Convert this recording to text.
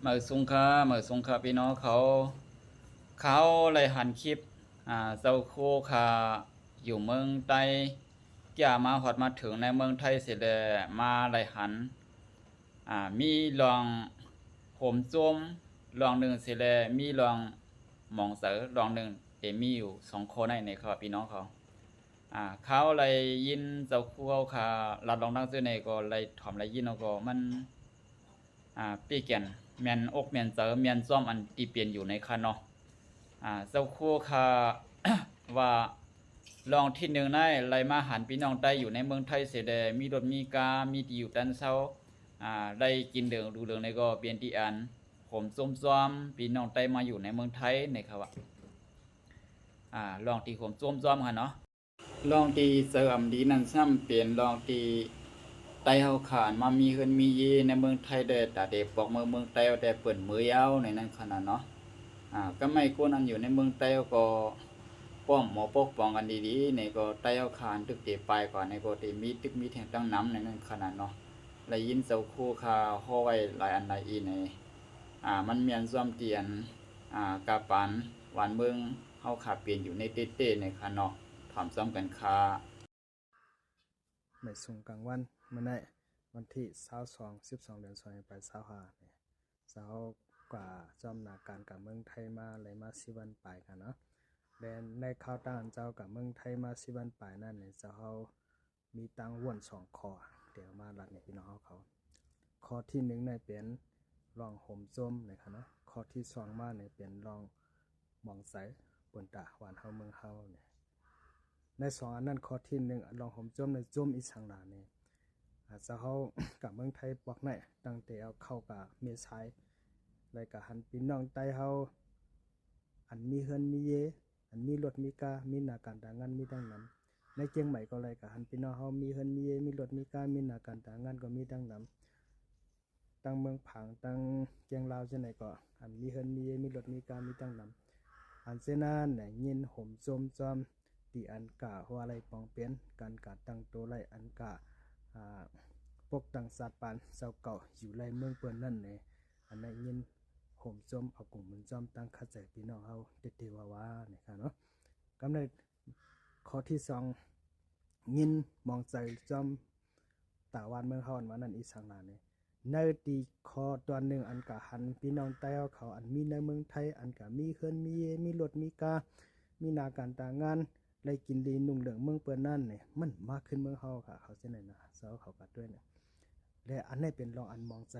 ມາສູງຄ່າ ມາສູງຄ່າ ພີ່ນ້ອງເຂົາ ເຂົາໄດ້ຫັນຄລິບ ອາ ເຈົ້າຄູຂ້າຢູ່ເມືອງໄທ ກ່ຽວມາຮອດມາເຖິງໃນເມືອງໄທເສຍແລ້ວ ມາໄດ້ຫັນ ອາ ມີເລື່ອງໂຫມໂຈມເລື່ອງໜຶ່ງເສຍແລ້ວ ມີເລື່ອງໝອງໃຈເລື່ອງໜຶ່ງ ເອ ມີຢູ່ສອງຂໍ້ໃນ ໃນຂ້າ ພີ່ນ້ອງເຂົາ ອາ ເຂົາໄດ້ຍິນເຈົ້າຄູເຮົາຂ້າລາດລອງດັ່ງເທື່ອໃດກໍໄດ້ຖອມໄດ້ຍິນ ແລ້ວກໍມັນ ອາ ປີແກ່ນແມ່ນອົກແມ່ນໃຈ ແມ່ນຊອມອັນທີ່ເປັນຢູ່ໃນຂ້າເນາະ ອາ ເຈົ້າຄູຂ້າວ່າ ລອງທີໜຶ່ງໃນໄດ້ມາຫັນພີ່ນ້ອງໄຕ້ຢູ່ໃນເມືອງໄທເສຍແດ່ ມີລົດມີກາ ມີທີ່ຢູ່ຕັນເຊົາ ອາ ໄດ້ກິນເຫຼືອງດູເຫຼືອງໃດກໍເປັນທີ່ອັນໂຫມໂຈມຊອມພີ່ນ້ອງໄຕ້ມາຢູ່ໃນເມືອງໄທ ໃນຄາວ່າ ອາ ລອງທີ່ໂຫມໂຈມຊອມຫັ້ນເນາະ. ລອງທີ່ເຈີອຳດີນັ້ນຊ້ຳເປັນລອງທີ່ໄຕ້ເຮົາຂ້າມາມີເຮືອນມີເຍໃນເມືອງໄທແດ່ ຕາເດປອກເມືອງ ເມືອງໄຕ້ແດ່ເປີນເມືອຍາວໃນນັ້ນຂະໜາດເນາະ ອາ ກະໄມ້ກົນອັນຢູ່ໃນເມືອງໄຕ້ເຮົາກໍປ້ອມໝໍປົກປ້ອງກັນດີໆ ໃນກໍໄຕ້ເຮົາຂ້າຖືກເຕະປາຍກວ່າ ໃນກໍເຕມີຕຶກມີແທ່ງຕັ້ງນຳໃນນັ້ນຂະໜາດເນາະ ໄດ້ຍິນເຈົ້າຄູຂ້າເວົ້າໄວ້ຫຼາຍອັນຫຼາຍອີໃນ ອາ ມັນແມ່ນຊອມທີ່ອັນ ອາ ກາປານຫວານເມືອງເຮົາຂ້າເປັນຢູ່ໃນເຕໆ ໃນຂະເນາະ ຖອມຊອມກັນຄ່າ. ໄດ້ສູງກາງວັນມື້ໃນວັນທີຊາວສອງ ສິບສອງເດືອນສອງ ໄປຊາວຫ້ານີ້ ເຈົ້າເຮົາກະຈອມໜ້າການກະເມືອງໄທມາໄດ້ມາສິບວັນປາຍກັນເນາະ ແລະ ໃນຂ່າວຕ່າງເຈົ້າກະເມືອງໄທມາສິບວັນປາຍນັ້ນນີ້ ເຈົ້າເຮົາມີຕັ້ງວນສອງຂໍ້ ດຽວມາລັດໃຫ້ພີ່ນ້ອງເຮົາເຂົາ ຂໍ້ທີໜຶ່ງນີ້ເປັນລອງໂຫມໂຈມນະຄະເນາະ ຂໍ້ທີສອງມານີ້ເປັນລອງໝອງໃຈ ປຸນຕາຫວານເຮົາເມືອງເຮົານີ້ ໃນສອງອັນນັ້ນ ຂໍ້ທີໜຶ່ງ ລອງໂຫມໂຈມນີ້ ໂຈມອີ່ສັງຫຼານີ້ ອາ ເຈົ້າເຮົາກະເມືອງໄທພວກໃນ ຕັ້ງແຕ່ເອົາເຂົ້າກະເມສາຍ ແລະ ກະຫັນພີ່ນ້ອງໄຕ້ເຮົາ ອັນມີເຮືອນມີເຍ ອັນມີລົດມີກາ ມີໜ້າການຕາງານ ມີດັ່ງນຳ ໃນຈຽງໃໝ່ກໍໄດ້ກະຫັນພີ່ນ້ອງເຮົາມີເຮືອນມີເຍ ມີລົດມີກາ ມີໜ້າການຕາງານກໍມີດັ່ງນຳ ທັງເມືອງຜາງ ທັງກຽງລາວຈັ່ງໃດກໍ ອັນມີເຮືອນມີເຍ ມີລົດມີກາ ມີດັ່ງນຳ ອັນເຊັ່ນນັ້ນແຫຼະ ຍິນໂຫມໂຈມຈອມ ທີ່ອັນກະວ່າໄດ້ປອງເປັນ ການກະຕັ້ງໂຕໄດ້ ອັນກະ ອາ ປົກຕັ້ງຊາດບ້ານເຈົ້າເກົ່າຢູ່ໄດ້ເມືອງເພິ່ນນັ້ນແຫຼະ ອັນໄດ້ຍິນໂຫມໂຈມເອົາກຸງບຸນຈອມຕັ້ງຄາໃຈພີ່ນ້ອງເຮົາເຕໆວ່າໆ ນີ້ຄ່ະເນາະ ກຳໄດ້ ຂໍ້ທີສອງ ຍິນໝອງໃຈຈອມຕາຫວານເມືອງເຮົາ ອັນວ່ານັ້ນອີ່ສັງຫຼານີ້ ໃນຕີຂໍ້ຕົວໜຶ່ງ ອັນກະຫັນພີ່ນ້ອງໄຕ້ເຮົາເຂົາ ອັນມີໃນເມືອງໄທ ອັນກະມີເຮືອນມີເຍ ມີລົດມີກາ ມີໜ້າການຕາງານ ໄດ້ກິນດີນຸ່ງເຫຼືອງເມືອງເພິ່ນນັ້ນນີ້ ມັນມາຂຶ້ນເມືອງເຮົາຄ່ະ ເຂົາຈັ່ງໃດນະ ເຈົ້າເຂົາກະດ້ວຍນະ ແລະ ອັນນີ້ເປັນລອງອັນໝອງໃຈ